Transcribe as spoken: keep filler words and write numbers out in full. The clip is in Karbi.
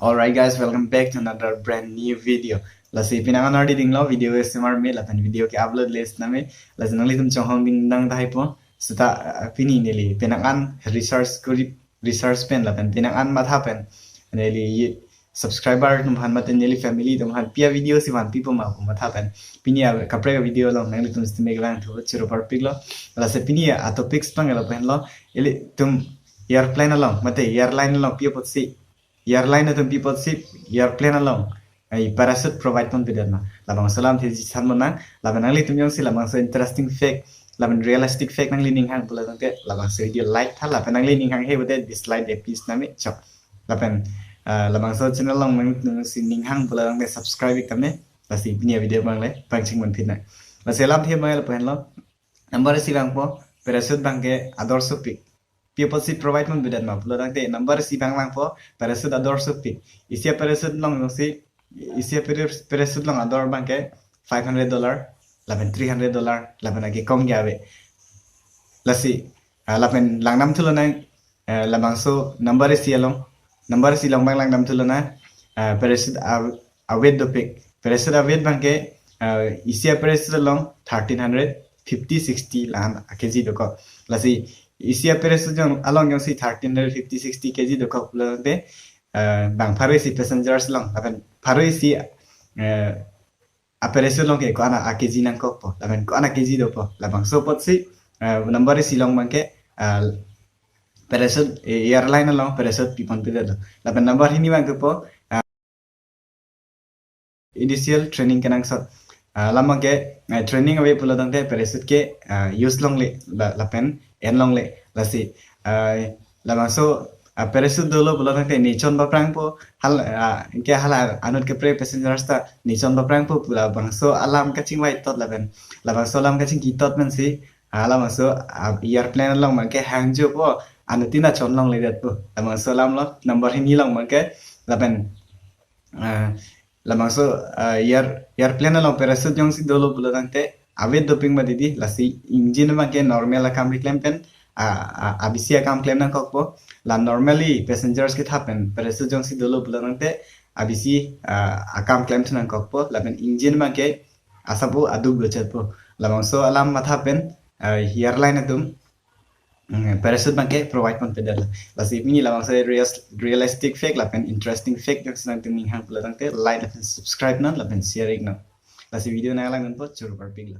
Alright guys, welcome back to another brand new video. Lasi penang an ardi dinglo, video isi mar me lapen video ke upload le sitame. Lasi nanglitum chonghong ding nang tahai po. Seta, uh, pini neli penang an research kuri, research pen lapen penang an matha pen neli subscriber atum aphan mate neli family atum aphan pi a-video si vanpipo ma pu matha pen pini a kaprek a-video along nanglitum sitame kevang thu choro parpiklo. Lasi pini a-topics abang lapu henlo, ilitum airplane along mate airline along pi apotsi, airline atum pi apotsi airplane along ai parachute provide ponpedet ma. Labangso alam thesi san mo nang, lapen nanglitum jongsi labangso interesting fact lapen realistic fact nangli ninghang pulo tangte labangso video like tha, lapen nangli ninghanghe pulote dislike de please name chok. Lapen, ah, labangso channel along nangsi ninghang pulo tangte subscribe ik tame. Lasi pini a-video abang le pangcheng manphi nang. Lasi alamthe abang lapu henlo. Number isi abang po, parachute abang ke ador sopik. Pi apotsi provide ponpedet ma pulo tangte number isi abang abang po, parachute ador sopik. Isi a-parachute along jongsi, isi a-para-, parachute along ador abang ke five hundred dollar lapen three hundred dollar lapen ake kom ke ave. Lasi, ah, lapen langdam thulo nang, eh, labangso number isi along, number isi along abang langdam thulo nang, eh, parachute a, a-weight dopik. Parachute a-weight abang ke, eh, isi a-parachute along thirteen hundred fifty sixty la-an a-kg dokok. Lasi isi a-parachute jong along jongsi thirteen hundred fifty sixty kg dokok pulo tangte, eh, bang pharo isi passengers along lapen pharo isi, eh, a-parachute along ke ko-an a-kg nangkokpo lapen ko-an a-kg dopo, labangso apotsi, eh, number isi along abang ke, ah, parachute, eh, airline along parachute pi ponpedetlo. Lapen number hini abang ke po, ah, initial training kenangsot. Ah, alam abang ke, eh, training ave pulo tangte parachute ke, ah, use longle, la-, lapen en longle. Lasi, ah, labangso, ah, parachute dolo pulo tangte ne chon paprangpo, hala, ah, ke hala anut kaprek passengers ta ne chon paprangpo pu labangso alam kachingvai tot lapen labangso alam kachingki tot pensi, ah, labangso, ah, airplane along abang ke hangjopo, anuttin ta chon longledetpo. Labangso alamlo, number hini along abang ke, lapen, ah, labangso, ah, air, airplane along parachute jongsi dolo pulo tangte a-weight dopik ma didi, lasi engine abang ke normal akam keklem pen, ah, ah, abisi akam klem nangkokpo. La normally passengers ketha pen parachute jongsi dolo pulo tangte abisi, ah, akam klemthu nangkokpo. Lapen engine abang ke asapu aduk dochetpo. Labangso alam matha pen, ah, airline atum, mm, parachute abang ke provide ponpedetlo. Lasi pini labangso real-, realistic fact lapen interesting fact jongsi nangtum ninghang pulo tangte like lapen subscribe non lapen share ik non. Lasi video nanglang non po choro parpiklo.